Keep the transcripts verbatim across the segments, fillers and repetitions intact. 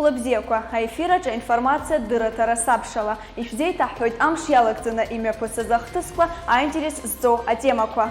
Лыбзиақәа, аефир аҿы аинформациа дырраҭара сабшала, ишәзеиҭаҳҳәоит амш иалагӡаны имҩаԥысыз ахҭысқәа, аинтерес зҵоу атемақәа.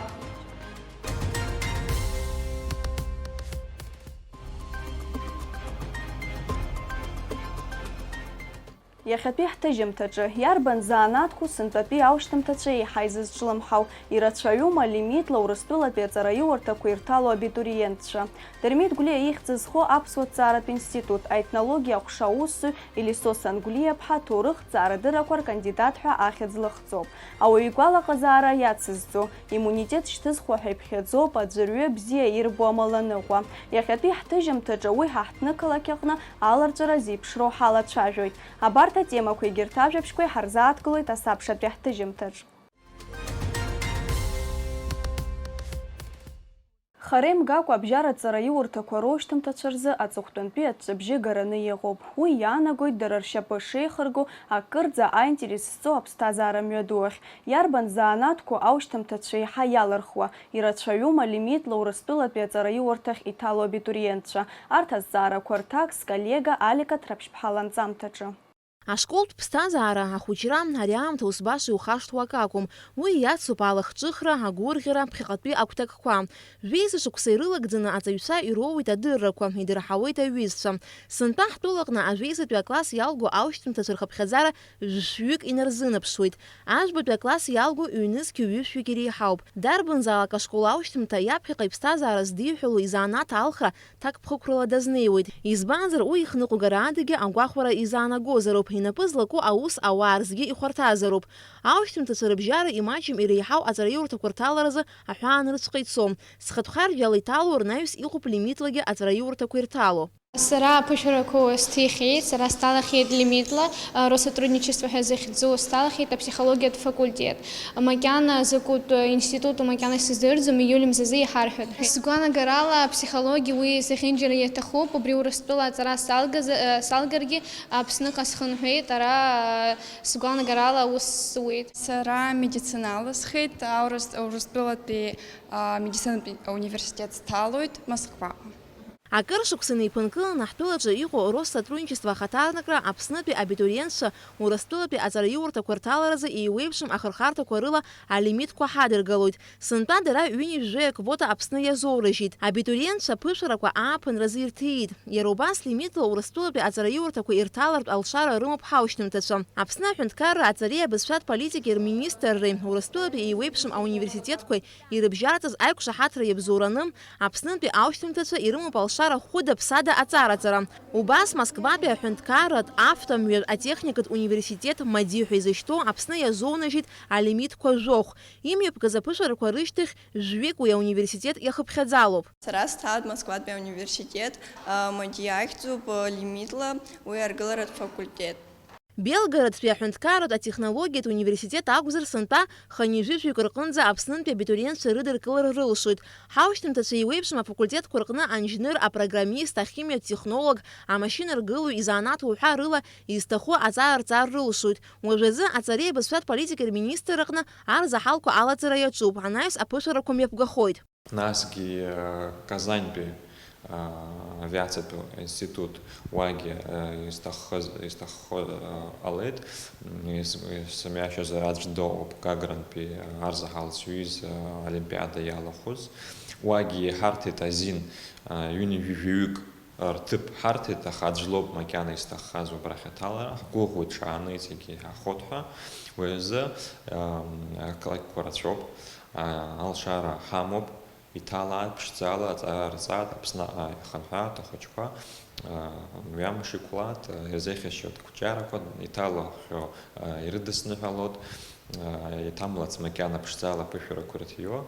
Иахьатәи ҳҭыжьымҭаҿы, иарбан заанаҭқәоу сынтәатәи аушьҭымҭацәа еиҳа изызҿлымҳау, ирацәаҩума лимитла Урыстәылатәи аҵараиурҭақәа ирҭало абитуриентцәа? Дырмит Гәлиа ихьӡ зху аԥсуа ҭҵааратә институт аетнологиа аҟәша аусзуҩ Елисо Сангәлиаԥҳа аҭоурых ҭҵаарадыррақәа ркандидат ҳәа ахьӡ лыхҵоуп. Ауаҩы игәалаҟазаара иацызҵо, иммунитет шьҭызхуа ҳәа иԥхьаӡоуп, аӡәырҩы бзиа ирбо амаланыҟәа. Иахьатәи ҳҭыжьымҭаҿы уи ҳа ҳҭнықалақь аҟны аларҵәара зеиԥшроу ҳалацәажәоит. Абарҭ атемақәа егьырҭ ажәабжьқәа иҳарзааҭгылоит асабшатәи ҳҭыжьымҭаҿ. Хара имгакәа абжьаратә ҵараиурҭақәа роушьҭымҭацәа рзы аҵыхәтәантәи аҵәҵәабжьы гараны иҟоуп. Уи иаанагоит дара ршьапы шеихырго акырӡа аинтерес зҵоу аԥсҭазаара мҩаду ахь. Иарбан заанаҭқәоу аушьҭымҭацәа еиҳа иалырхуа? Ирацәаҩума лимитла Урыстәылатәи аҵараиурҭахь иҭало абитуриентцәа? Арҭ азҵаарақәа рҭак сколлега Алика Ҭраԥшьԥҳа ланҵамҭаҿы. Ашколтә ԥсҭазаара, ахәыҷра, ари аамҭа ус баша иухашҭуа акакәым. Уи иацуп алахҿыхра, агәырӷьара, ԥхьаҟатәи агәҭакқәа. Жәеиза шықәса ирылагӡаны аҵаҩцәа ироуеит адыррақәа, идырҳауеит аҩызцәа. Сынтәа ҳтәылаҟны ажәеизатәи акласс иалго аушьҭымҭацәа рхыԥхьаӡара жәшәҩык инарзынаԥшуеит. Аӡбатәи акласс иалго ҩнызқьи ҩышәҩык иреиҳауп. Дарбанзаалак ашкол аушьҭымҭа иаԥхьаҟа иԥсҭазаара здиҳәало изанааҭ алхра ҭакԥхықәрала дазнеиуеит. Избанзар, уи ихныҟәгара адагьы агәахәара изаанагозароуп, инапы злаку аус ауаа рзгьы ихәарҭазароуп. Аушьҭымҭацәа рыбжьара имаҷым иреиҳау аҵараиурҭақәа рҭаларазы аҳәаанырцәҟа ицом. Зхатә харџьала иҭало рнаҩс иҟоуп лимитлагьы аҵараиурҭақәа ирҭало. Сара аԥышәарақәа уа сҭихьеит, сара сҭалахьеит лимитла, а, Россотрудничество ҳәа захьӡу, сҭалахьеит аԥсихологиатә факультет. Макьана закәытә институту макьана исыздырӡом, ииуль мзазы иҳарҳәоит. Сгәанагарала, аԥсихологиа уи зехьынџьара иаҭахуп, убри Урыстәыла аҵара салгаз-, э, салгаргьы, Аԥсныҟа схынҳәит, ара, э, сгәанагарала аус зуеит. Сара медицина алысхит, Аурыс-, Урыстәылатәи, а, медицинатә университет сҭалоит Москваҟа. Акыр шықәса инеиԥынкыланы ҳтәылаҿы иҟоу Россотрудничество ахаҭарнакра Аԥснытәи абитуриентцәа Урыстәылатәи аҵараиурҭақәа рҭаларазы еиуеиԥшым ахырхарҭақәа рыла алимитқәа ҳадыргалоит. Сынтәа дара ҩынҩажәи жәаҩа аквота Аԥсны иазоурыжьит. Абитуриентцәа аԥышәарақәа ааԥынразы ирҭиит. Иара убас лимитла Урыстәылатәи аҵараиурҭақәа ирҭалартә алшара рымоуп ҳаушьҭымҭацәа. Аԥсны аҳәынҭқарра аҵареи абызшәатә политики рминистрреи Урыстәылатәи еиуеиԥшым ауниверситетқәеи ирыбжьарҵаз аиқәшаҳаҭра иабзоураны, Аԥснынтәи аушьҭымҭацәа ирымоуп алшара хәыда-ԥсада аҵараҵара. Убас Москватәи аҳәынҭқарратә автомҩатә атехникатә университет МАДИ ҳәа изышьҭоу Аԥсны иазоунажьит алимитқәа жәохә. Имҩаԥгаз аԥышәарақәа рышьҭахь жәҩык уи ауниверситет иахыԥхьаӡалоуп. Сара сҭалт Москватәи ауниверситет, а, МАДИ ахьӡуп, а, лимитла уи аргыларатә факультет. Белгородтәи аҳәынҭқарратә атехнологиатә университет акәзар, сынтәа хынҩажәи жәаҩык рҟынӡа Аԥснынтәи абитуриентцәа рыдыркылара рылшоит. Ҳаушьҭымҭацәа еиуеиԥшым афакультетқәа рҟны аинженер, апрограммист, ахимиатә технолог, амашьынаргылаҩ, изанааҭ уҳәа рыла изҭаху аҵара рҵар рылшоит. Уажәазы аҵареи абызшәатә политикеи рминистр аҟны арзаҳалқәа алаҵара иаҿуп, анаҩс аԥышәарақәа мҩаԥгахоит. Насгьы, э, Казантәи, э, авиациатә институт уагьы, э, изҭаххыз, изҭаххо, э, ҟалеит. М, ис-, исымҩашьозар аӡә дыҟоуп Гагрантәи, э, арзаҳал зҩыз, э, олимпиада иалахәыз. Уагьы иҳарҭеит азин, э, ҩынҩажәи жәаҩык рҭыԥ ҳарҭеит, аха аӡә лоуп макьана изҭаххаз убрахь аҭалара. Ҳгәыӷуеит ҽааны иҵегьы иҳахот ҳәа. Уи азы, ам, ақалақьқәа рацәоуп, а, алшара ҳамоуп, иҭалааит ԥшӡала, аҵара рҵааит, Аԥсны ахынҳәааит ахәыҷқәа, а, мҩамш иқәлааит, а, ирзеиӷьасшьоит ақәҿиарақәа, иҭалахьоу, а, ирыдысныҳәалоит, а, иҭамлац макьана ԥшӡала аԥышәарақәа ирҭиуа.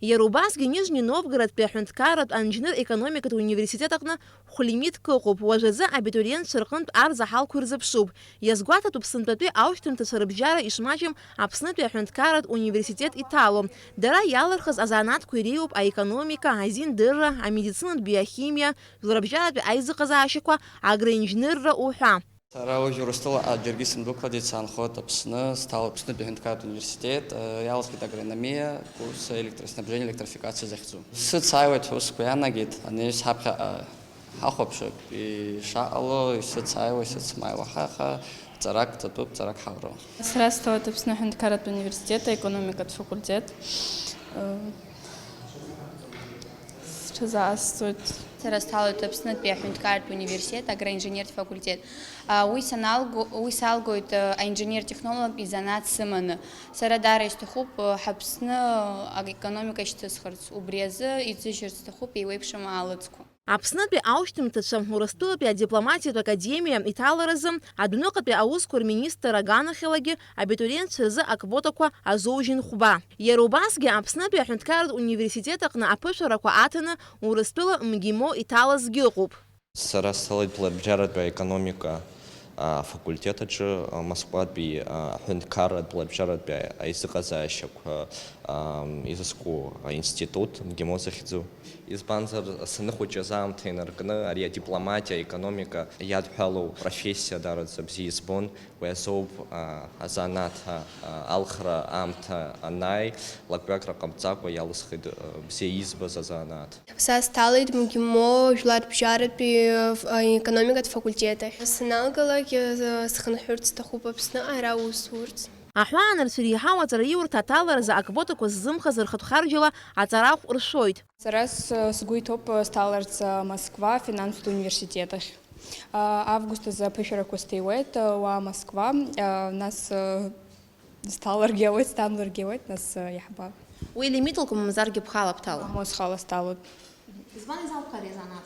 Иара убасгьы Нижни Новгородтәи аҳәынҭқарратә аинженер-економикатә университет аҟны хәлимитк ыҟоуп. Уажәазы абитуриентцәа рҟынтә арзаҳалқәа ирзыԥшуп. Иазгәаҭатәуп сынтәатәи аушьҭымҭацәа рыбжьара ишмаҷым Аԥснытәи аҳәынҭқарратә университет иҭало. Дара иалырхыз азанааҭқәа иреиуоуп аекономика, азиндырра, амедицинатә биохимиа, жәларбжьаратәи аизыҟазаашьақәа, агроинженерра уҳәа. Сара уажә Урыстәылаҟа џьаргьы сындәықәлаӡеит, саанхоит Аԥсны, сҭалоит Аԥснытәи аҳәынҭқарратә университет, э, иалсхит агрономиа, курс электроснабжение, электрификациа захьӡу. Сыцааиуеит ҳәа усқәа иаанагеит, ани сҳаԥхьаҟа Ҳахәаԥшып, ишаҟало, исыцааиуа, исыцмааиуа, ҳаха ҵарак ҵатәуп, ҵарак ҳаурым. Сара сҭалеит Аԥсны аҳәынҭқарратә университет аекономикатә факультет. Сҽазаасҵоит. Сара сҭалоит Аԥснытәи аҳәынҭқарратә университет агроинженертә факультет. Уи саналго, уи салгоит аинженер-технологтә изанааҭ сыманы. Сара даара исҭахуп ҳаԥсны аекономика шьҭысхырц, убри азы иӡыжьырц сҭахуп еиуеиԥшым аалыҵқәа. Аԥснытәи аушьҭымҭацәа Урыстәылатәи адипломатиатә академиа иҭаларазы адәныҟатәи аусқәа рминистр аганахьалагьы абитуриентцәа рзы аквотақәа азоужьын хәба. Иара убасгьы Аԥснытәи аҳәынҭқарратә университет аҟны аԥышәарақәа аҭаны Урыстәыла МГИМО иҭалазгьы ыҟоуп. Сара сцалеит Блабжьаратәи аекономика афакультет аҿы Москватәи аҳәынҭқарратә Блабжьаратәи аизыҟазаашьақәа изызку аинститут, МГИМО захьӡу. Избанзар, саныхәыҷыз аамҭа инаркны ари адипломатиа, аекономика иадҳәалоу профессиа даараӡа бзиа избон. Уи азоуп азанааҭ алхра аамҭа анааи, лакҩакра ҟамҵакәа иалысхит бзиа избаз азанааҭ. Са сҭалеит МГИМО жәларбжьаратәи аекономикатә факультет ахь. Саналгалак, схынҳәырц сҭахуп Аԥсныҟа ара аус урц. Аҳәаанырцә иреиҳау аҵараиурҭа аҭаларазы аквотақәа ззымхаз рхатә харџьала аҵарахә ршәоит. Сара сгәы иҭоуп сҭаларц Москва афинанстә университет ахь. Август азы аԥышәарақәа сҭиуеит уа Москва, нас Сҭаларгьы ауеит, сҭамларгьы ауеит, нас, э, иаҳбап. Уи лимит лкума, мамзаргьы бхала бҭалон? Мамоу, схала сҭалоит. Избан изалбхи ари азанааҭ?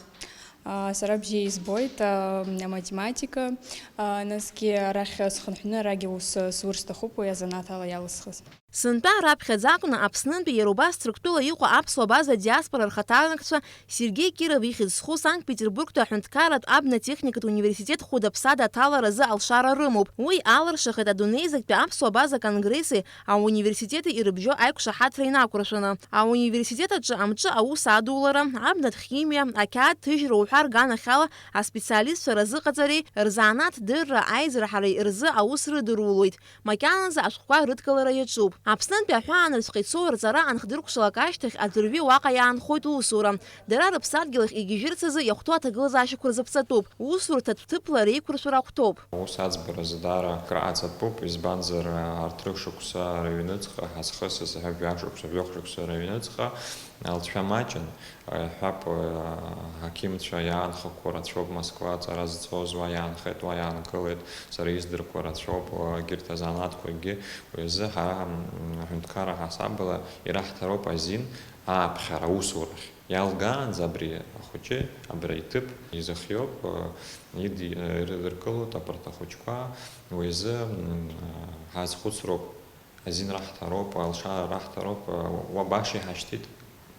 А, сара бзиа избоит, а, аматематика, а, насгьы арахь схынҳәны арагьы ус, э, сурц сҭахуп уи азанааҭ ала иалысхыз. Сынтәа раԥхьаӡа акәны Аԥснынтәи иара убас Ҭырқәтәыла иҟоу аԥсуа база диаспора рхаҭарнакцәа Сергеи Киров ихьӡ зху Санкт-Петербургтәи аҳәынҭқарратә абна-техникатә университет хәыда-ԥсада аҭаларазы алшара рымоуп. Уи алыршахеит адунеизаҵәтәи аԥсуа база конгресси ауниверситети ирыбжьоу аиқәшаҳаҭра инақәыршәаны. Ауниверситет аҿы амҿы аус адулара, абнатә химиа, ақьаад ҭыжьра уҳәа рганахьала аспециалистцәа разыҟаҵареи рзанааҭ дырра аизырҳареи рзы аус рыдырулоит. Макьаназы ашәҟәқәа рыдкылара иаҿуп. Аԥснынтәи аҳәаанырцә ҟаиҵо рҵара анхдыркәшалак ашьҭахь аӡәырҩы уаҟа иаанхоит усура. Дара рыԥсадгьыл ахь игьежьырц азы иахәҭоу аҭагылазаашьақәа рзыԥҵатәуп. Усурҭатә ҭыԥла реиқәыршәара ахәҭоуп. Аус аӡбаразы даара акрааҵатәуп, избанзар, арҭ рышықәса рыҩныҵҟа ҳазхысыз ҳәа жәашықәса, жәохә шықәса рыҩныҵҟа алҵшәа маҷын. Иҳәап, аҳақьымцәа иаанхақәо рацәоуп, Москва аҵара зцоз уа иаанхеит, уа иаанкылеит, сара издырқәо рацәоуп, егьырҭ азанааҭқәагьы. Уи азы ҳара, м, аҳәынҭқарра ҳасабала ираҳҭароуп азин ааԥхьара аусурахь. Иалгаанӡа абри ахәыҷы абра иҭыԥ изыхиоуп, иди-, ирыдыркылоит апартахәыҷқәа, уи азы, м, ҳазхәыцроуп. Азин раҳҭароуп, алшара раҳҭароуп, уа баша иҳашьҭит,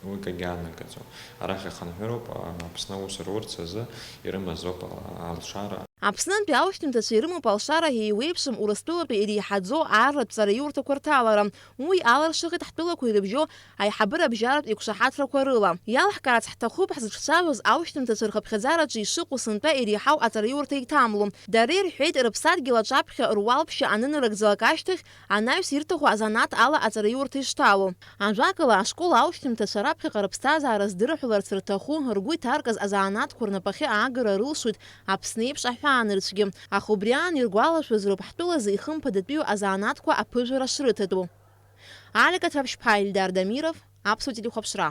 уи акгьы анагаӡом. Арахь ихынҳәыроуп, Аԥсны аус рурц азы ирымазоуп алшара. Аԥснынтәи аушьҭымҭацәа ирымоуп алшара еиуеиԥшым Урыстәылатәи иреиҳаӡоу аарлатә ҵараиурҭақәа рҭалара. Уи аларшахеит ҳтәылақәа ирыбжьоу аиҳабыра абжьаратә иқәшаҳаҭрақәа рыла. Иалаҳкаарц ҳҭахуп ҳзыҿцәажәоз аушьҭымҭацәа рхыԥхьаӡараҿы ишыҟоу сынтәа иреиҳау аҵараиурҭа иҭамло. Дара ирҳәеит, рыԥсадгьыл аҿаԥхьа руалԥшьа анынарыгӡалак ашьҭахь, анаҩс ирҭаху азанааҭ ала аҵараиурҭа ишҭало. Ажәакала, ашкол аушьҭымҭацәа раԥхьаҟа рыԥсҭазаара здырҳәаларц рҭаху, ргәы иҭаркыз азанааҭқәа рнапахьы аагара рылшоит Аԥсны еиԥш аҳәаанырцәгьы. Аха убри аан иргәалашәозароуп ҳтәылазы ихымԥадатәиу азанааҭқәа аԥыжәара шрыҭатәу. Алика Ҭраԥшьԥҳа, Ильдар Дамиров, Аԥсуа телехәаԥшра.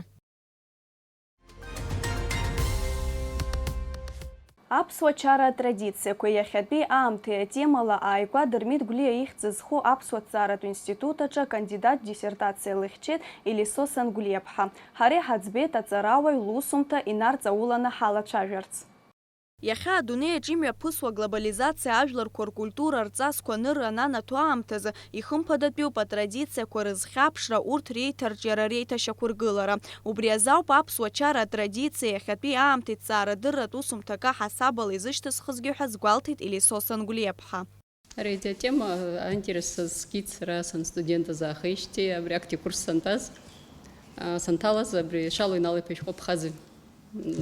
Аԥсуа чара атрадициақәа иахьатәи аамҭеи атемала ааигәа Дырмит Гәлиа ихьӡ зху аԥсуа ҭҵааратә институт аҿы акандидат диссертациа лыхьчеит Елисо Сангәлиаԥҳа. Ҳара иҳаӡбеит аҵарауаҩ лусумҭа инарҵауланы ҳалацәажәарц. Иахьа адунеи аҿы имҩаԥысуа аглобализациа ажәларқәа ркультура рҵасқәа анырра ананаҭо аамҭазы, ихымԥадатәиуп атрадициақәа рызхьаԥшра, урҭ реиҭарҿиара, реиҭашьақәыргылара. Убри азы ауп аԥсуа чара атрадициа иахьатәи аамҭеи ҭҵаарадырратә усумҭак аҳасабала изышьҭысхызгьы ҳәа азгәалҭеит Елисо Сангәлиаԥҳа. Ари атема аинтерес сазкит сара санстудентыз аахижьҭеи, абри актәи акурс сантәаз. А, санҭалаз абри Шало Инал-иԥа ишәҟәы ԥхаӡа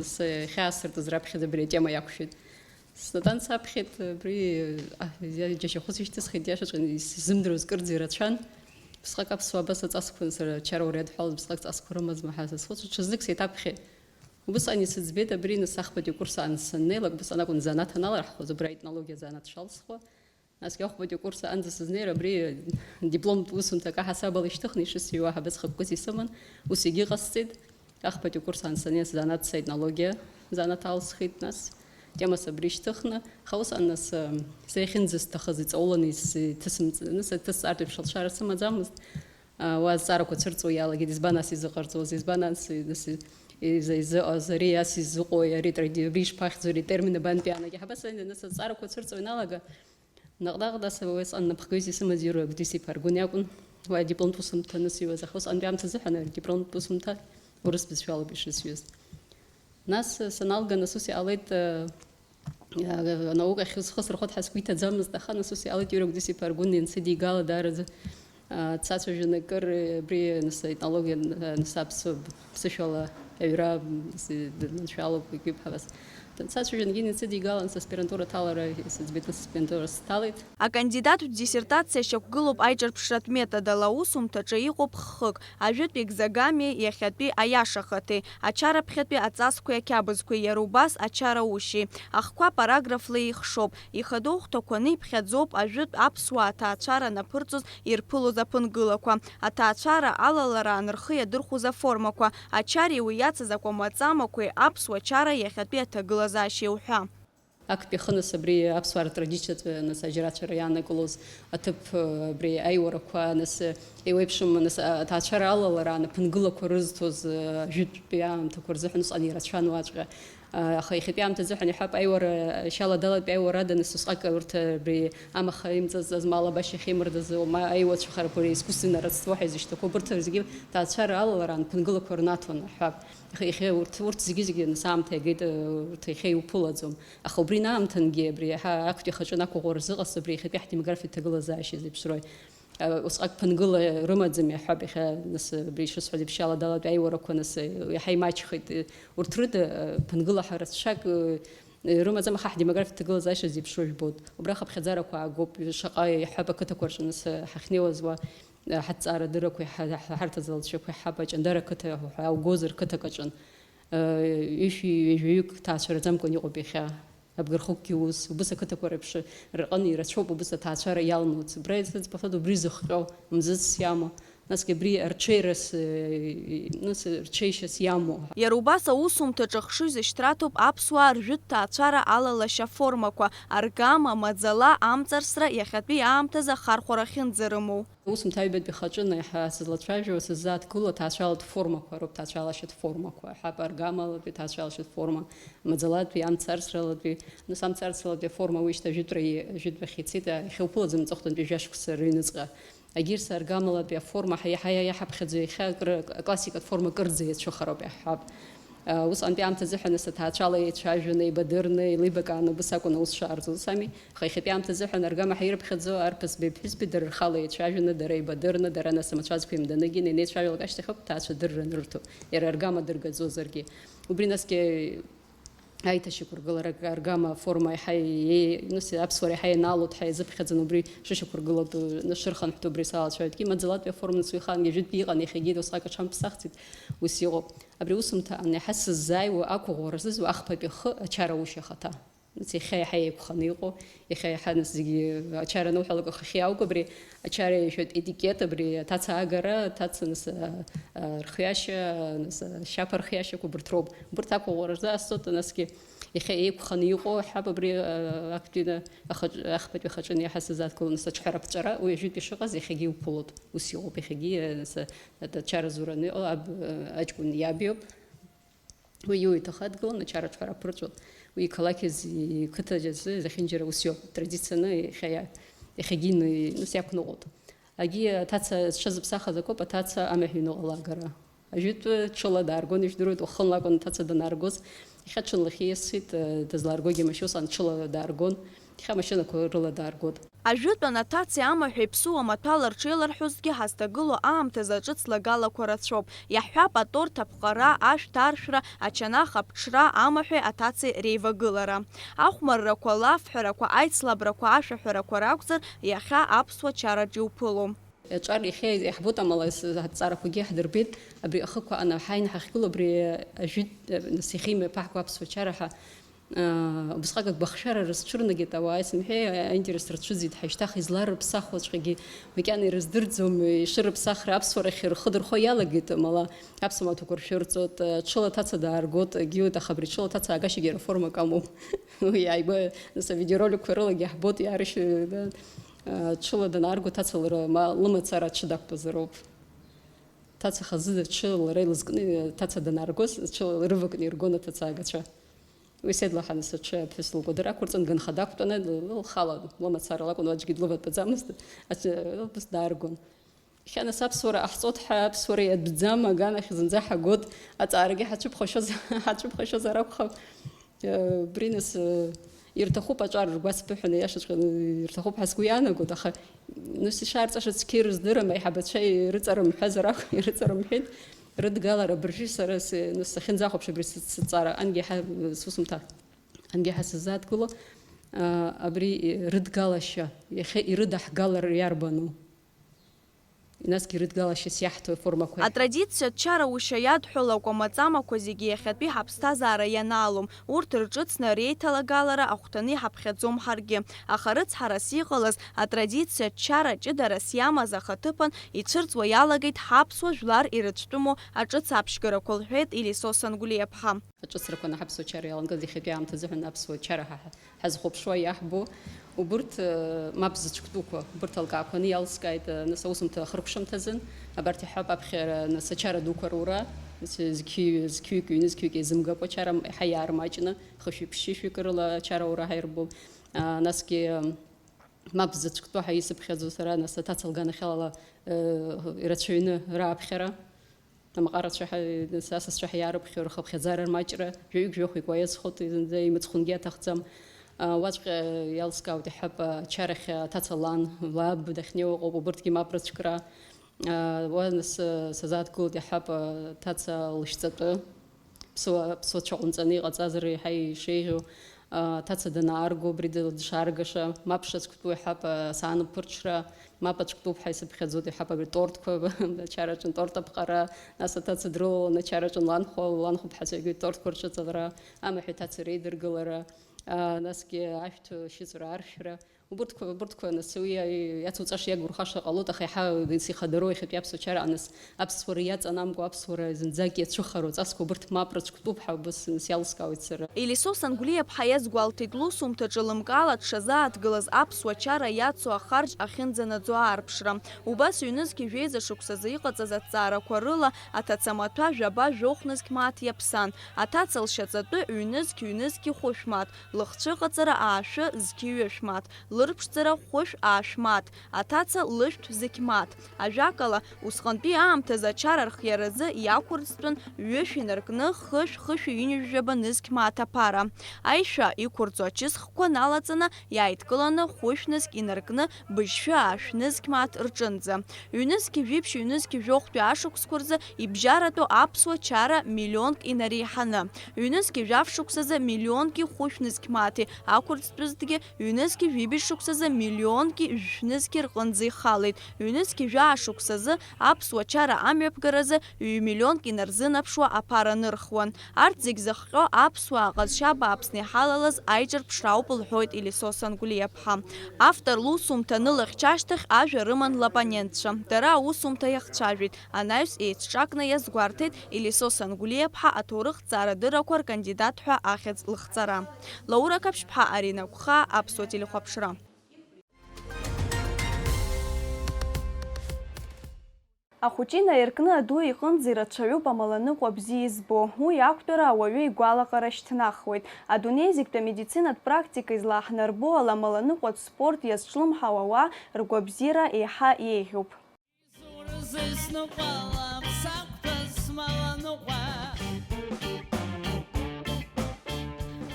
сахьаасыртыз раԥхьаӡа абри атема иақәшәеит. Снатәан саԥхьеит, абри, а, иа-, џьашьахәыс ишьҭысхит, иашаҵәҟьаны исзымдыруаз кырӡа ирацәан. Усҟак аԥсуаа абас аҵасқәа, сара ачара уара иадҳәалаз, усҟак ҵасқәа рымазма ҳәа сазхәыцуа, ҽазнык сеиҭаԥхьеит. Убысҟан исыӡбеит абри, нас, ахԥатәи акурс аан саннеилак, убысҟан акәын занааҭ аналарҳхуаз, убра аетнологиа занааҭ шалсхуа. Насгьы ахәбатәи акурс аҟынӡа сызнеир, абри дипломтә усумҭак аҳасабала ишьҭыхны ишысыҩуа ҳабыҵхыԥкыз исыман, ус егьыҟасҵеит. Ахԥатәи акурс аан саннеи азанааҭ саетнологиа занааҭ алсхит, нас темас абри шьҭыхны, аха усҟан нас, ам, сара иахьынӡасҭахыз иҵауланы ис-, иҭысымҵ-, нас иҭысҵартә еиԥш алшара сымаӡамызт. А, уа азҵаарақәа цәырҵуа иалагеит, избан ас изыҟарҵоз, избан ас, нас, иза-, изыҟаз, ари ас изыҟои, ари тради-, абри ишԥахьӡу, ари термин абантәи аанагеи, ҳабас, нас азҵаарақәа цәырҵуа ианалага, Наҟ-наҟ нас уи сҟан напхгаҩыс исымаз Иура Гәдис-иԥа Аргәын иакәын. Уа адипломтә усумҭа анысыҩуаз, аха усҟантәи аамҭазыҳәан адипломтә усумҭа урыс бызшәалоуп ишысҩыз. Нас саналга, нас ус иҟалеит, э, э, анаукахь схы сырхоит ҳәа сгәы иҭаӡамызт, аха нас ус иҟалеит, Иура Гәдис-иԥа Аргәын иансыдигала даараӡа, э, дсацәажәон акыр, э, абри, нас, аетнологиа, э, нас аԥсуа ԥсышәала аҩра, нас, д-, дманшәалоуп, егьиуп ҳәа бас. Дсацәажәангьы инеицыдигалан, саспирантура аҭалара, сыӡбеит, саспирантура сҭалеит. Акандидаттә диссертациа шьақәгылоуп аиҿырԥшратә методала аусумҭаҿы иҟоуп ххык, ажәытә екзагами, иахьатәи аиашахаҭеи, ачараԥхьатәи аҵасқәеи ақьабзқәеи, иара убас ачараушьеи. Ахқәа параграфла еихшоуп. Ихадоу хәҭақәаны иԥхьаӡоуп ажәытә аԥсуаа аҭаацәара анаԥырҵоз ирԥылоз аԥынгылақәа, аҭаацәара алалараан рхы иадырхәоз аформақәа, ачареи уи иацыз акәамаҵамақәеи аԥсуа чара иахьатәи аҭагылазаашьеи уҳәа. Актәи ахы, нас, абри аԥсуаа ртрадициатә, нас, ажьрацәара иаанакылоз аҭыԥ, абри аиуарақәа, нас, еиуеиԥшым, нас, аҭаацәара алалараан аԥынгылақәа рызҭоз, ажәытәтәи аамҭақәа рзыҳәан усҟан ирацәан уаҵәҟьа. Аха иахьатәи аамҭазыҳәан иҳәап, аиуара, шьаладалатәи аиуара ада, нас, усҟак урҭ абри амаха имҵазҵаз, ма алабашьа ахьеимырдаз, ма аиуацәахарақәа искусственно родство ҳәа изышьҭақәоу, абырҭ зегьы ҭаацәара алалараан ԥынгылақәа рнаҭон, ҳҳәап. Иахьа, иахьа урҭ, урҭ зегьы-зегьы, нас, аамҭа иагеит, урҭ иахьа иуԥылаӡом. Аха убри аамҭангьы, абри иаҳа актәи ахаҿы анақәыӷәӷәара рзыҟаз, абри иахьатәи ҳдемографиатә ҭагылазаашьа зеиԥшрои? Усҟак ԥынгыла рымаӡам, иаҳҳәап, иахьа, нас, абри ишысҳәаз еиԥш, иаладалатәи аиуарақәа, нас, иаҳа имаҷхеит. Урҭ рыда, ԥынгыла ҳарацәак рымаӡам, аха ҳдемографиатә ҭагылазаашьа зеиԥшроу жәбоит. Убра ахыԥхьаӡарақәа аагоуп, шаҟа, иаҳҳәап, ақыҭақәа рҿы, нас, ҳахьнеиуаз уа, ҳаҭҵаарадыррақәеи ҳа-, ҳа-, ҳарҭ аӡалцәақәеи ҳаб Аҷандара ақыҭа ҳәа аугозар, қыҭак аҿын. Ҩышәи ҩажәаҩык ҭаацәараӡамкәан иҟоуп иахьа. Абгархықәгьы ус, убыс ақыҭақәа реиԥш рҟын ирацәоуп убыс аҭаацәара иалмуц. Убра иацы збахьоу убри зыхҟьо, мзызс иамоу, насгьы абри арҽеирас, э, нас рҽеишьас иамоу. Иара убас аусумҭаҿы ахшыҩзышьҭра аҭоуп аԥсуаа ржәытә ҭаацәара алалашьа формақәа, аргама, маӡала, амҵарсра, иахьатәи аамҭазы ахархәара ахьынӡарымоу. Усумҭа аҩбатәи хаҿы еиҳа сызлацәажәо, сыззааҭгыло аҭаацәалатә формақәа роуп, ҭаацәалашьатә формақәа. Ҳәап, аргамалатәи ҭаацәалашьатә форма, маӡалатәи, амцарсралатәи, нас, амцарсралатәи аформа уи шьҭа жәытәра, жәытәрахь ицеит, иахьа уԥылаӡом аҵыхәтәантәи жәашықәса рыҩныҵҟа. Егьырҭ аргамалатәи аформа ҳа-, иаҳа иаҳаԥхьаӡо, иахьа акры, аклассикатә форма кырӡа иацәыхароуп иаҳҳәап. Усҟантәи аамҭазыҳәан нас аҭаацәала еицәажәаны, еибадырны, еилибакааны убыс акәын аус шаарҵоз, ус ами? Аха иахьатәи аамҭазыҳәан аргама ҳаирыԥхьаӡо арԥыс беи ԥҳәызби дара рхала еицәажәаны, дара еибадырны, дара нас амацәазқәа еимданагьы инеицәажәалак ашьҭахь ауп ҭаацәа дырра анырҭо, иара аргама дыргаӡозаргьы. Убри насгьы аиҭашьақәыргылара аргама аформа иаҳа иеи-, нас аԥсуара иаҳа ианаалоит ҳәа иазыԥхьаӡан, убри шышьақәыргылатәу, нас шырхынҳәтәу убри салацәажәоит. Маӡалатәи аформа нас уи ахаангьы жәытәтәи иҟан, иахьагьы усҟак аҽамԥсахӡеит, ус иҟоуп. Абри усумҭа аан иаҳа сыззааиуа ақәыӷәӷәара зызуа ахԥатәи ахы ачараушьа ахаҭа. Нас иахьа иаҳа еиқәханы иҟоу, иахьа иаҳа нас зегьы ачара ануҳәалак ахахьы иаауго абри ачара иашәатә етикет, абри аҭаца агара, аҭаца нас, а, а, рхиашьа, нас ашьаԥа рхиашьақәа убырҭ роуп. Убырҭ ақәыӷәӷәара рзы асҵоит, насгьы иахьа еиқәханы иҟоу ҳәап абри, а, актәи ахаҿ-, ахԥатәи ахаҿы иаҳа сыззааҭгыло, нас аҿҳәара аԥҵәара, уи ажәытә ишыҟаз иахьагьы иуԥылоит. Ус иҟоуп иахьагьы, нас, а, ачара зураны иҟоу аб-, а, аҷкәын иаб иоуп. Уи иуа иҭахадгылан, ачараҿҳәара аԥырҵәоит. Уи иқалақь азы, иқыҭа азы зехьынџьара ус иоуп. Традицианы иахьа иа-, иахьагьы ины-, ус иақәныҟәоит. Агьи аҭаца зҽазыԥсахыз акоуп, аҭаца амаҳә иҩныҟа лаагара. Ажәытә ҽыла дааргон, ижәдыруеит, уахынла акәын аҭаца данааргоз. Иахьа ҽынлахьы иасит, дызлааргогьы амашьына усҟан ҽыла дааргон. Иахьа амашьынақәа рыла дааргоит. Ажәытәан аҭацеи амаҳәи аԥсуа маҭәала рҽеиларҳәозҭгьы ҳазҭагылоу аамҭазы аҿыц лагалақәа рацәоуп. Иаҳҳәап, аторт аԥҟара, ашәҭ аршәра, ачанах аԥҽра, амаҳәи аҭацеи реивагылара. Ахәмаррақәа, лафҳәарақәа, аицлабрақәа, ашәаҳәарақәа ракәзар, иахьа аԥсуа чараҿ иуԥылом. Аҿар иахьа иаҳбоит, амала, с-, аҭҵаарақәагьы иаҳдырбеит. Абри ахықәаҟны ҳааины ҳахьгылоу абри ажәытә, нас, иахьа имҩаԥаҳго аԥсуа чара ҳәа, аа, убысҟак агәахшәара рызцәырнагеит ауаа, исымҳәеи, аинтерес рцәыӡит, ҳаишьҭах изларыԥсахуаҵәҟьагьы макьана ирыздырӡом, ишырыԥсахра аԥсуарахь рхы дырхо иалагеит, амала аԥсуа маҭәақәа ршәырҵоит, ҽыла аҭаца дааргоит, егьиуеит, аха абри ҽыла аҭаца аагашьагьы иара формак амоуп. Уи ааигәа, нас, авидеороликқәа рылагьы иаҳбоит, иаарышьҭ-, Ҽыла данаарго, ҭаца лара ма лымацара аҽы дақәтәазароуп. Ҭаца хазы аҽы лара илызкны, ҭаца данааргоз, аҽы рывакны иргон аҭацаагацәа. Уи седлаҳаны сыҽы аԥҳәыс лкәадыр ақәырҵан, ганха дақәтәаны, л-, лхала лымацара лакәын, уаҵәгьы длыватәаӡамызт, аҽы, убас дааргон. Иахьа нас аԥсуара ҟаҳҵоит ҳәа, аԥсуара иатәӡам, аганахь зынӡа ҳагоит, аҵаарагьы ҳацәыԥхашьоз-, ҳацәыԥхашьозар акәхап. Э, убри нас, э, ирҭахуп аҿар ргәацԥыҳәаны, иашаҵәҟьаны ирҭахуп ҳәа сгәы иаанагоит, аха, нас, ишаарҵаша цқьа ирыздырам, аиҳабацәа ирыҵарымҳәазар акәын, ирыҵарымҳәеит. Рыдгалара абыржәы сара с-, нас сахьынӡахәаԥш абри сы-, сыҭҵаара, ангьы ҳа-, сусумҭа, ангьы ҳа сыззааҭгыло, а, абри, э, рыдгалашьа, иахьа ирыдаҳгалар иарбану? Насгьы рыдгалашьас иаҳҭо аформақәа. Атрадициатә чараушьа иадҳәалакәа маҵамақәа зегьы иахьатәи ҳаԥсҭазаара ианаалом, урҭ рҿыцны реиҭалагалара ахәҭаны иҳаԥхьаӡом ҳаргьы. Аха рыцҳарас иҟалаз, атрадициатә чара ҷыдарас иамаз ахаҭыԥан ицәырҵуа иалагеит ҳаԥсуа жәлар ирыцәтәыму аҿыц аԥшьгарақәа, лҳәеит Елисо Сангәлиаԥҳа. Аҿыцрақәа ҳаԥсуа чара иалангаз иахьатәи аамҭазы ҳәа аԥсуа чара ҳа-, ҳа-, ҳазхәаԥшуа иаҳбо, убырҭ, э, мап зыцәктәуқәа, убырҭ алкаақәаны иалскааит, э, нас аусумҭа ахыркәшамҭазын, абарҭ иҳәап аԥхьара, нас ачара дуқәа рура, нас зқьи-, зқьҩык, ҩнызқьҩык еизымгакәа ачара м-, иаҳа иаармаҷны, хышәи ԥшьышәи кырлы ачара ура ҳаирбоуп. А, насгьы, э, мап зыцәктәу ҳәа исыԥхьаӡо сара, нас аҭаца лганахьала, э, ирацәаҩны рааԥхьара. Амаҟарацәа ҳа-, асасцәа ҳәа иаарыԥхьо рхыԥхьаӡара рмаҷра, жәаҩык-жәохәҩык уа иазхоит, зынӡа имыцхәынгьы аҭахӡам. А, уаҵәҟьа иалскаауеит, иҳәап, ачарахь аҭаца лан, лаб дахьнеиуа ыҟоуп, убырҭгьы мап рыцәкра. А, уа нас, сазааҭгылоит, иҳәап, аҭаца лышәҵатәы. Ԥсуа, ԥсуа цәаҟәынҵаны иҟаҵазар еиҳа ишеиӷьу, а, аҭаца данаарго, убри ды-, дшааргаша, мап шацәктәу иҳәап, а, асаан ԥырҽра, мап ацәктәуп ҳәа исыԥхьаӡоит, иҳәап, абри тортқәа, ачараҿы торт аԥҟара, нас аҭаца дрылаланы ачараҿы ланхәа, ланхәыԥҳацәагьы тортқәа рҿыҵалара, амаҳә иҭаца реидыргылара, а, насгьы ашәҭ шьыҵәра аршәра, Убырҭқәа, убырҭқәа, нас, уи иа-, иацуҵаша, иагурхаша ҟалоит, аха иаҳа, нас, ихадароу иахьатәи аԥсуа чара, нас, аԥсуара иаҵанамго, аԥсуара зынӡак иацәыхароу ҵасқәа, убырҭ мап рыцәктәуп ҳәа убас, нас, иалыскаауеит сара. Елисо Сангәлиаԥҳа иазгәалҭеит, лусумҭаҿы лымкаала дшазааҭгылаз аԥсуа чара иацу ахарџь ахьынӡанаӡо аарԥшра. Убас ҩнызқь жәеиза шықәсазы иҟаҵаз аҭҵаарақәа рыла, аҭацамаҭәа жәаба жәохә нызқь мааҭ иаԥсан. Аҭаца лшьаҵатәы ҩнызқь, ҩнызқь хәышә мааҭ, лыхцәыҟаҵара аашәы зқь ҩышә мааҭ, лырԥшӡара хәышә аашә мааҭ, аҭаца лышәҭ зқь мааҭ. Ажәакала, усҟантәи аамҭазы ачара архиаразы иақәырӡтәын ҩышә инаркны хышә, хышәи ҩынҩажәаба нызқь мааҭ аԥара. Аишәа иқәырҵо ачысхқәа налаҵаны иааидкыланы хәышә нызқь инаркны быжьшәы аашә нызқь мааҭ рҿынӡа. Ҩнызқь жәиԥшь, ҩнызқь жәохәтәи ашықәсқәа рзы ибжьаратәу аԥсуа чара миллионк инареиҳаны, ҩнызқь жәаф шықәсазы миллионки хәышә нызқь мааҭи ақәырӡтәызҭгьы, ҩнызқь жәибжь шықәсазы миллионки жәшә нызқь рҟынӡа ихалеит, ҩнызқь жәаа шықәсазы аԥсуа чара амҩаԥгаразы ҩ-миллионк инарзынаԥшуа аԥара нырхуан. Арҭ зегь зыхҟьо аԥсуаа ҟазшьа бааԥсны иҳалалаз аиҿырԥшра ауп, лҳәоит Елисо Сангәлиаԥҳа. Автор лусумҭа анылыхьча ашьҭахь ажәа рыман лапонентцәа. Дара аусумҭа иахцәажәеит, анаҩс еицҿакны иазгәарҭеит Елисо Сангәлиаԥҳа аҭоурыхҭҵаарадыррақәа ркандидат ҳәа ахьӡ лыхҵара. Лаура Қаԥшьԥҳа, Арина Гәхаа, Аԥсуа телехәаԥшра. Ахәыҷы инаиркны аду иҟынӡа ирацәаҩуп амаланыҟәа бзиа избо. Уи ақәтәара ауаҩы игәалаҟара шьҭнахуеит. Адунеи зегьтәи амедицинатә практика излааҳнарбо ала, амаланыҟәатә спорт иазҿлымҳау ауаа ргәабзиара еиҳа еиӷьуп. Изурыз исныҟәалап сақәтәаз смаланыҟәа.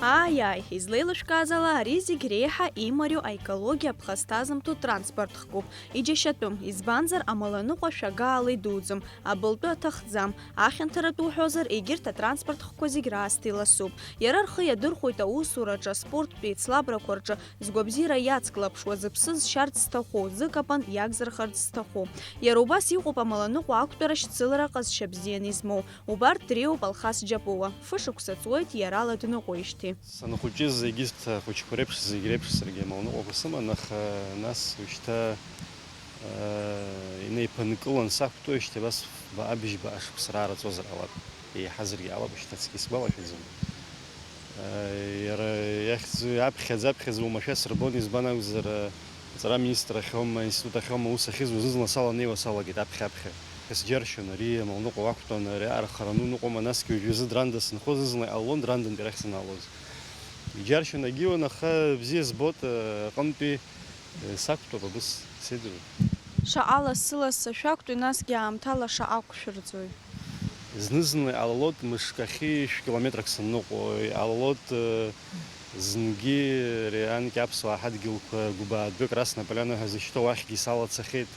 Ааи, ааи, излеилышәкааз ала, ари зегь реиҳа имариоу аекологиа ԥхасҭазымҭо транспорт хкуп. Иџьашьатәым, избанзар, амаланыҟәа шәагаала идуӡӡом, абылтәы аҭахӡам. Ахьанҭаратә уҳәозар, егьырҭ атранспорт хкқәа зегь раасҭа иласуп. Иара рхы иадырхәоит аусураҿы, аспорттә еицлабрақәа рҿы, згәабзиара иацклаԥшуа, зыԥсы зшьарц зҭаху, зыкапан иагзырхарц зҭаху. Иара убас иҟоуп амаланыҟәа ақәтәара шьцылара ҟазшьа бзианы измоу. Убарҭ дреиуоуп Алхас Џьапуа. Фышықәса ҵуеит иара ала дныҟәеижьҭеи. Санхәыҷыз егьырҭ ахәыҷқәа реиԥш, зегь реиԥш саргьы амаланыҟәақәа сыман, аха нас уажәшьҭа, э, инеиԥынкылан сақәтәоижьҭеи абас баҟа-быжьба ашықәса раара ҵуазар ҟалап. Еиҳазаргьы ҟалап, уажәшьҭа ацқьа исгәалашәаӡом. Иара иахьӡ-, аԥхьаӡа, аԥхьаӡа уамашәа сырбон, избан акәзар, аҵара аминистрахьоума, аинститут ахьоума аус ахьызуаз, зны-зынла саланеиуа салагеит аԥхьа-аԥхьа. Сџьаршьон, ари амалныҟәа уақәтәан, ари архараны уныҟәома, насгьы уажәазы Дранда сынхоз, зны-зынла иҟалон Драндантәи арахь санаалоз. Иџьаршьон агьиуан, аха бзиа збот, аҟынтәи сақәтәоуп, абыс сеидру. Шаҟа лассы-лассы шәақәтәои, насгьы аамҭала шаҟа ақәшәырӡуеи? Зны-зынла иҟалалоит мышк ахьы шә-километрак санныҟәо, иҟалалоит, э, зынгьы ари анкьа аԥсуаа ҳадгьылқәа гәыбаадәык Красная Поляна ҳәа зышьҭоу уахьгьы салацахьеит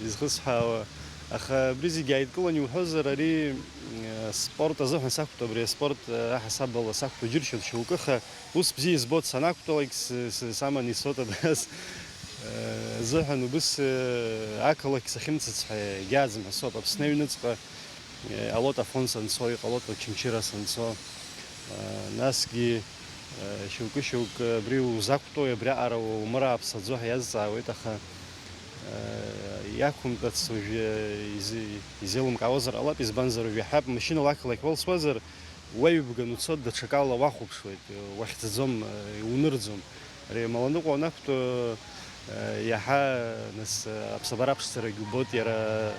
изхысҳәаауа. Аха абри зегьы ааидкыланы иуҳәозар, ари, э, спорт азыҳәан сақәтәоуп, абри аспорт, э, аҳасабала сақәтәоу џьыршьоит шьоукы, аха Ус бзиа избоит санақәтәалак, с-, с-, саман исоит абас, э, азыҳәан убыс, э, ақалақь сахьымцац ҳәа егьааӡам ҳәа соуп. Аԥсны аҩныҵҟа, э, иҟалоит Афон санцо, иҟалоит Очамчыра санцо, э, насгьы, э, шьоукы-шьоукы абри узақәтәоуи, абриаҟара умырааԥсаӡо ҳәа иазҵаауеит, аха, э, иақәымтәац уажәы изы-, изеилымкаауазар ҟалап, избанзар уажәы иаҳҳәап, машьынала ақалақь уалсуазар, уаҩбган уцо даҽакала уахәаԥшуеит, уахьӡаӡом, иунырӡом. Ари амаланыҟәа уанақәтәо, иаҳа, нас, аԥсабара аԥшӡарагь убоит, иара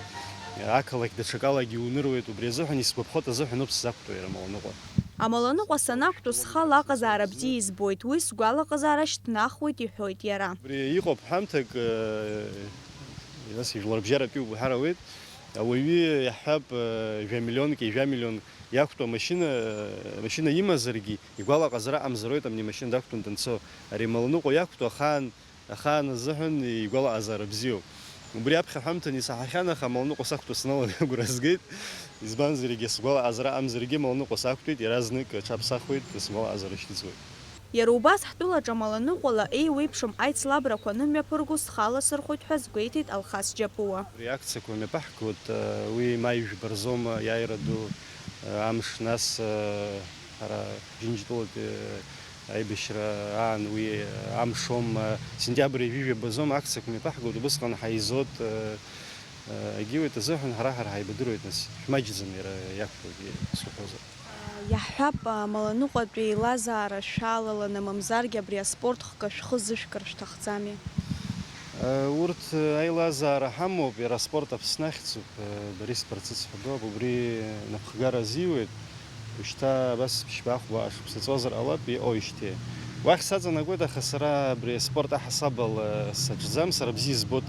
ақалақь даҽакалагьы иуныруеит, убри азыҳәан исгәаԥхоит азыҳәаноуп сзақәтәоу иара амаланыҟәа. Амаланыҟәа санақәтәо схала аҟазаара бзиа избоит, уи сгәалаҟазаара шьҭнахуеит, иҳәоит иара. Убри иҟоуп ҳәамҭак, нас ижәларбжьаратәиуп уҳәар ауеит, ауаҩы иаҳҳәап, жәа миллионки, жәа миллионк иақәтәоу амашьына, амашьына имазаргьы, игәалаҟазара аҟамзароуеит амни амашьына дақәтәан данцо. Ари амаланыҟәа иақәтәоу ахаан, ахаан азыҳәан игәалаҟазаара бзиоуп. Убри аԥхьа ҳәамҭан исаҳахьан, аха амаланыҟәа сақәтәоу саналага агәра згеит. Избанзар, егьа сгәалаҟазара аҟамзаргьы амаланыҟәа сақәтәеит, иаразнак аҽаԥсахуеит, сгәалаҟазара шьҭыҵуеит. Иара убас ҳтәылаҿы амаланыҟәала еиуеиԥшым аицлабрақәа анымҩаԥырго схаласырхәоит ҳәа азгәеиҭеит Алхас Џьапуа. Абри акциақәа мҩаԥаҳгоит, уи маи жәба рзоума, иааира ду, амш, нас, ҳара Џьынџьтәылатәи аибашьра аан уи амш аума, сентиабр ҩажәи жәаба азоума акциақәа мҩаԥаҳгоит, убысҟан ҳаизоит, егьиуеит азыҳәан ҳара, ҳара ҳаибадыруеит, нас шәмаҷӡам иара иақәтәоугьы, сҳәозар. Иаҳҳәап, амаланыҟәатәи аилазаара шәалаланы, мамзаргьы абри аспорт хкы шәхы зышәкыр шәҭахӡами? Урҭ аилазаара ҳамоуп, иара аспорт Аԥсны ахьӡуп, Борис Барцыц ҳәа доуп, убри напхгара азиуеит. Ушьҭа абас ԥшьба-хәба шықәса ҵуазар ҟалап, иҟоижьҭеи. Уахь саҵанакуеит, аха сара абри аспорт аҳасабала саҿӡам, сара бзиа избоит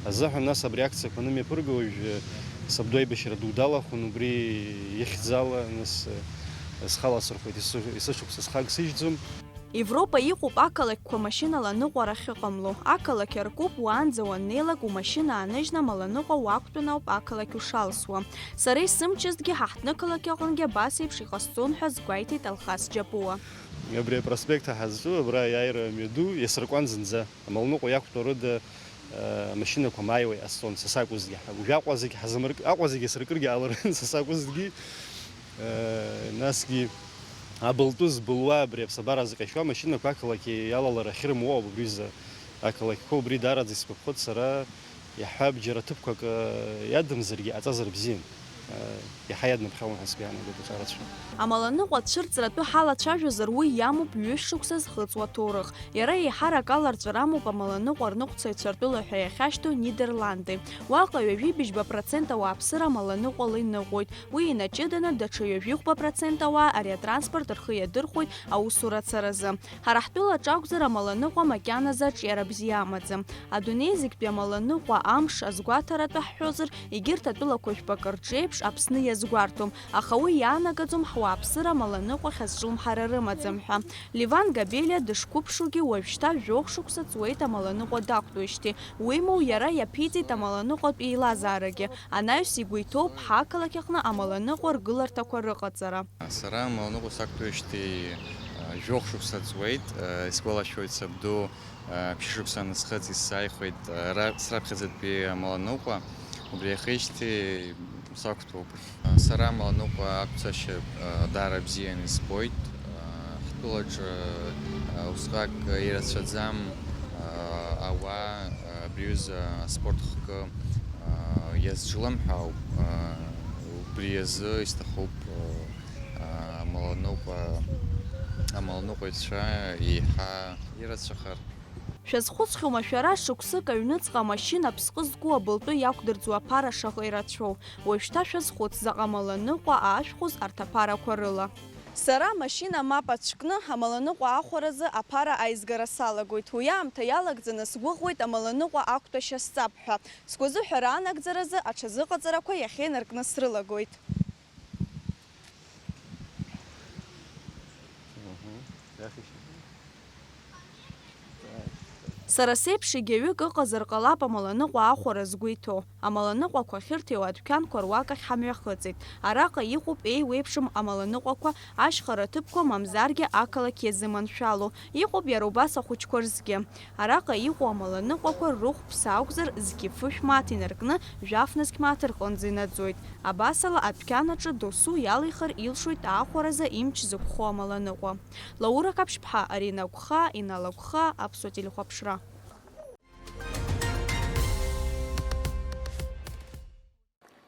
азыҳәан, нас абри акциақәа анымҩаԥырго уажәы сабду аибашьра ду далахәын, убри ихьӡала, нас, схаласырхәит, ес-, есышықәса схагсыжьӡом. Европа иҟоуп ақалақьқәа машьынала аныҟәара ахьыҟамло. Ақалақь аркуп, уаанӡа уаннеилак, умашьына ааныжьны амаланыҟәа уақәтәаны ауп ақалақь ушалсуа. Сара исымчызҭгьы, ҳа ҳҭнықалақь аҟынгьы абас еиԥш иҟасҵон ҳәа азгәеиҭеит Алхас Џьапуа. Абри апроспект ҳазҿу, абра аиааира мҩаду иасыркуан зынӡа. Амаланыҟәа иақәтәоу рыда, э, амашьынақәа мааиуа иҟасҵон, са сакәызҭгьы. Уажәы Аҟәа зегь ҳазамырк-, Аҟәа зегь иасыркыргьы ҟаларын, са сакәызҭгьы. Э, насгьы абылтәы збылуа, абри аԥсабара зыҟьашьуа амашьынақәа ақалақь иалалара ахьырымуоу ауп абри изы. Ақалақьқәа убри даараӡа исгәаԥхоит сара, иаҳҳәап, џьара ҭыԥқәак, э, иадамзаргьы иҟаҵазар бзиан. Э, иаҳа иаднапхьалон ҳәа сгәы иаанагоит аҿарацәа. Амаланыҟәа цәырҵратәы ҳалацәажәозар, уи иамоуп ҩышықәса зхыҵуа ҭоурых. Иара еиҳарак аларҵәара амоуп амаланыҟәа рныҟәцаҩцәа ртәыла ҳәа иахьашьҭоу Нидерланди. Уаҟа ҩажәи быжьба процент ауааԥсыра амаланыҟәала иныҟәоит. Уи инаҷыданы, даҽа ҩажәихәба процент ауаа ари атранспорт рхы иадырхәоит аусура ацаразы. Ҳара ҳтәылаҿ акәзар, амаланыҟәа макьаназы аҿиара бзиа амаӡам. Адунеи зегьтәи амаланыҟәа, амш азгәаҭаратәы ҳҳәозар, егьырҭ атәылақәа жәпакы рҿеиԥш, Аԥсны иазгәарҭом, аха уи иаанагаӡом ҳуааԥсыра амаланыҟәа ахьазҿлымҳара рымаӡам ҳәа. Леван Габелиа дышқәыԥшугьы уажәшьҭа жәохә шықәса ҵуеит амаланыҟәа дақәтәоижьҭеи, уимоу иара иаԥиҵеит амаланыҟәатә еилазаарагьы, анаҩс игәы иҭоуп ҳақалақь аҟны амаланыҟәа ргыларҭақәа рыҟаҵара. Сара амаланыҟәа сақәтәоижьҭеи, а, жәохә шықәса ҵуеит. А, исгәалашәоит сабду, а, ԥшьышықәса анысхыҵ исзааихәеит, а, ра-, сраԥхьаӡатәи амаланыҟәа. Убри иахижьҭеи сақәтәоуп. Сара амаланыҟәа ақәцашьа, а, даара бзианы избоит. А, ҳтәылаҿы, а, усҟак ирацәаӡам, а, ауаа, а, абри аҩыза аспорт хкы, а, иазҿлымҳауп. А, убри азы исҭахуп, а, а, амаланыҟәа, амаланыҟәаҩцәа еиҳа ирацәахар. Шәазхәыцхьоума шәара, шықәсык аҩныҵҟа амашьына аԥсҟы зку абылтәы иақәдырӡуа аԥара шаҟа ирацәоу? Уажәшьҭа шәазхәыц, заҟа амаланыҟәа аашәхәоз арҭ аԥарақәа рыла. Сара амашьына мап ацәкны, амаланыҟәа аахәаразы аԥара аизгара салагоит. Уи аамҭа иалагӡаны сгәыӷуеит амаланыҟәа ақәтәашьа сҵап ҳәа. Сгәазыҳәара анагӡаразы аҽазыҟаҵарақәа иахьеинаркны срылагоит. Сара сеиԥш егьаҩык ыҟазар ҟалап амаланыҟәа аахәара згәы иҭоу. Амаланыҟәақәа ахьырҭиуа адәқьанқәа руак ахь ҳамҩахыҵит. Араҟа иҟоуп еиуеиԥшым амаланыҟәақәа, ашьхара ҭыԥқәа, мамзаргьы ақалақь иазыманшәало. Иҟоуп иара убас ахәыҷқәа рзгьы. Араҟа иҟоу амаланыҟәақәа рыхә ԥса акәзар, зқьы фышә мааҭ инаркны, жәаф нызқь мааҭ рҟынӡа инаӡоит. Абасала, адәқьан аҿы досу иалихыр илшоит аахәаразы имч зықәхо амаланыҟәа. Лаура Қаԥшьԥҳа, Арина Агәхаа, Инал Агәхаа, Аԥсуа телехәаԥшра.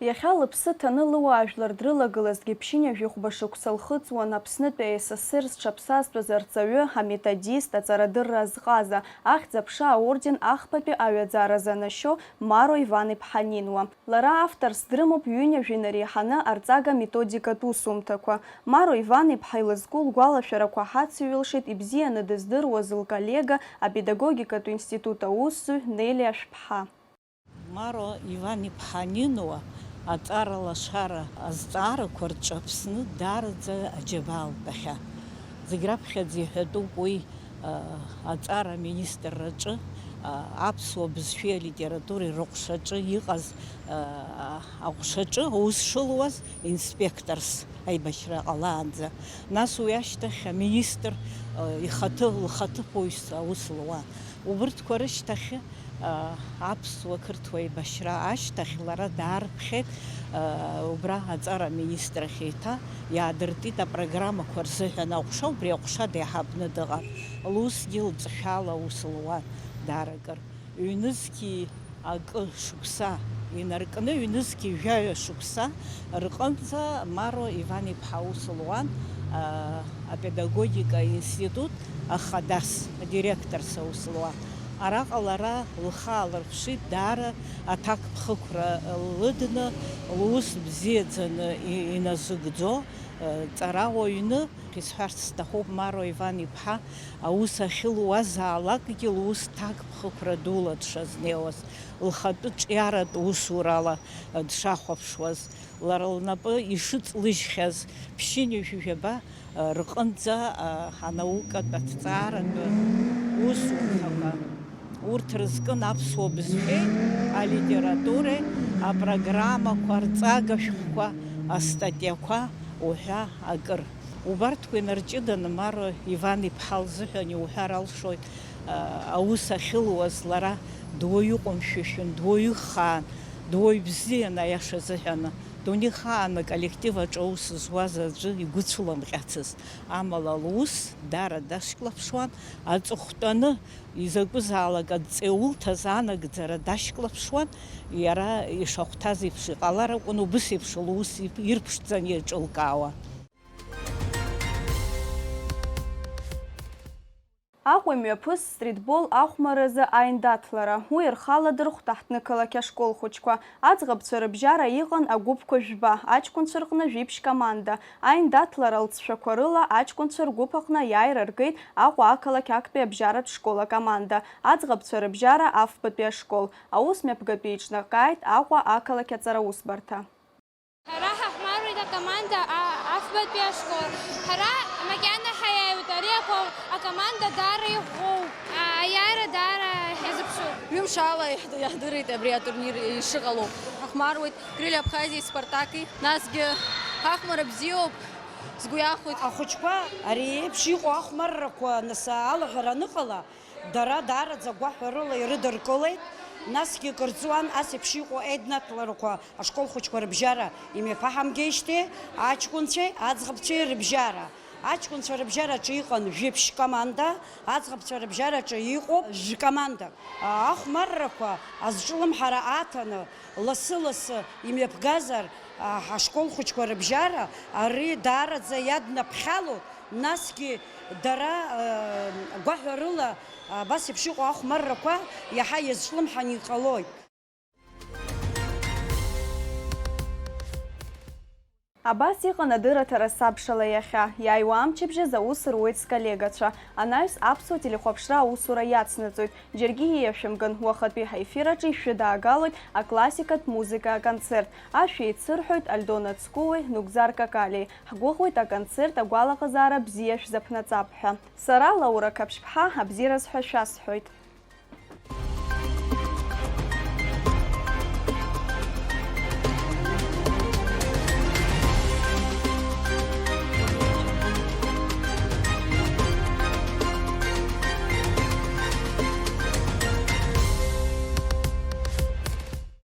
Иахьа лыԥсы ҭаны лыуаажәлар дрылагылазҭгьы ԥшьынҩажәи хәба шықәса лхыҵуан Аԥснытәи А С С Р зҽаԥсазтәыз арҵаҩы, аметодист, аҵарадырра азҟаза, Ахьӡ-аԥша аорден ахԥатәи аҩаӡара занашьо Маро Иван-иԥҳа Нинуа. Лара авторс дрымоуп ҩынҩажәи инареиҳаны арҵага методикатә усумҭақәа. Маро Иван-иԥҳа илызку лгәалашәарақәа ҳацыҩлшеит ибзианы дыздыруаз лколлега, апедагогикатә институт аусзуҩ Нелиа Шәԥҳа. Маро Иван-иԥҳа Нинуа аҵара-лашара азҵаарақәа рҿы Аԥсны даараӡа аџьабаа лтәахьан. Зегь раԥхьаӡа иҳәатәуп уи, а, аҵара аминистрраҿы, а, аԥсуа бызшәеи алитературеи рыҟәшаҿы иҟаз, а, аҟәшаҿы аус шылуаз инспекторс аибашьра ҟалаанӡа. Нас уи ашьҭахь аминистр, а, ихаҭы, лхаҭыԥуаҩс аус луан. Убырҭқәа рышьҭахь, а, аԥсуа-қырҭуа еибашьра ашьҭахь лара даарԥхьеит, а, убра аҵара аминистрахь еиҭа иаадыртит апрограммақәа рзыҳәан аҟәша, убри аҟәша деиҳабны дыҟан. Лусгьы лҵшәала аус луан даара акыр. Ҩнызқьи акы шықәса инаркны, ҩнызқьи жәаҩа шықәса рҟынӡа Маро Иван-иԥҳа аус луан, а, апедагогика институт ахадас, адиректорс аус луан. Араҟа лара лхы аалырԥшит, даара аҭакԥхықәра лыдны, лус бзиаӡаны и-, иназыгӡо, э, ҵарауаҩны. Исҳәарц сҭахуп, Маро Иван-иԥҳа аус ахьылуазаалакгьы лус ҭакԥхықәра дула дшазнеиуаз, лхатәы ҿиаратә усурала дшахәаԥшуаз, лара лнапы ишыҵлыжьхьаз ԥшьынҩажәи жәаба рҟынӡа, а, анаукатә, аҭҵааратә усумҭақәа, урҭ рызкын аԥсуа бызшәеи алитературеи апрограммақәа, арҵага шәҟәқәа, астатиақәа уҳәа акыр. Убарҭқәа инарҷыданы Маро Иван-иԥҳа лзыҳәан иуҳәар алшоит, а, аус ахьылуаз лара дуаҩы ҟәымшәышәын, дуаҩы хаан, дуаҩ бзиан, аиаша азыҳәан. Дунеихаан аколлектив аҿы аус зуаз аӡәы игәы цәылымҟьацызт, амала лус даара дашьклаԥшуан, аҵыхәтәаны изакәызаалак адҵа иулҭаз анагӡара дашьклаԥшуан, иара ишахәҭаз еиԥш иҟалар акәын, убыс еиԥш лус ирԥшӡаны иаҿылкаауан. Аҟәа имҩаԥыс стритбол ахәмаразы аиндаҭлара. Уи рхы аладырхәт аҳҭнықалақь ашкол хәыҷқәа. Аӡӷабцәа рыбжьара иҟан агәыԥқәа жәба, аҷкәынцәа рҟны жәиԥшь команда. Аиндаҭлара алҵшәақәа рыла аҷкәынцәа ргәыԥ аҟны аиааира ргеит Аҟәа ақалақь актәи абжьаратә школ акоманда, аӡӷабцәа рыбжьара афбатәи ашкол. Аус мҩаԥгатәы еиҿнаркааит Аҟәа ақалақь аҵараусбарҭа. Ҳара Команда, а, афбатәи ашкол. Ҳара макьана ҳаиааиуеит, ари аком-, акоманда даара иӷәӷәоуп. А, аиааира даара ҳазыԥшуп. Ҩымш ала иаҳ-, иаҳдырит абри атурнир ишыҟало. Ҳахәмаруеит Крылья Абхазии Спартаки. Насгьы ҳахәмарра бзиоуп, сгәы иахәоит. Ахәыҷқәа ари еиԥш иҟоу ахәмаррақәа нас алаҳәара аныҟала, дара даараӡа гәаҳәарыла ирыдыркылеит. Насгьы кыр ҵуан ас еиԥш иҟоу аиднаҭларақәа ашкол хәыҷқәа рыбжьара имҩаԥаҳамгеижьҭеи аҷкәынцәеи аӡӷабцәеи рыбжьара. Аҷкәынцәа рыбжьараҿы иҟан жәиԥшь команда, аӡӷабцәа рыбжьараҿы иҟоуп жәкомандак. Ахәмаррақәа азҿлымҳара аҭаны, лассы-лассы имҩаԥгазар, ҳашкол хәыҷқәа рыбжьара ари даараӡа иаднаԥхьалоит, насгьы дара, гәаҳәарыла, абас еиԥш иҟоу ахәмаррақәа иаҳа иазҿлымҳаны иҟалоит. Абас иҟан адырраҭара сабшала иахьа. Иааиуа амчыбжьаз аус руеит сколлегацәа. Анаҩс аԥсуа телехәаԥшра аусура иацнаҵоит. Џьаргьы ииашәымган, уахатәи ҳаефир аҿы ишәыдаагалоит аклассикатә музыка аконцерт. Ашәа еицырҳәоит Альдона Цкуеи Нугзар Какалиеи. Ҳгәыӷуеит аконцерт агәалаҟазаара бзиа шәзаԥнаҵап ҳәа. Сара, Лаура Қаԥшьԥҳа, абзиараз ҳәа шәасҳәоит.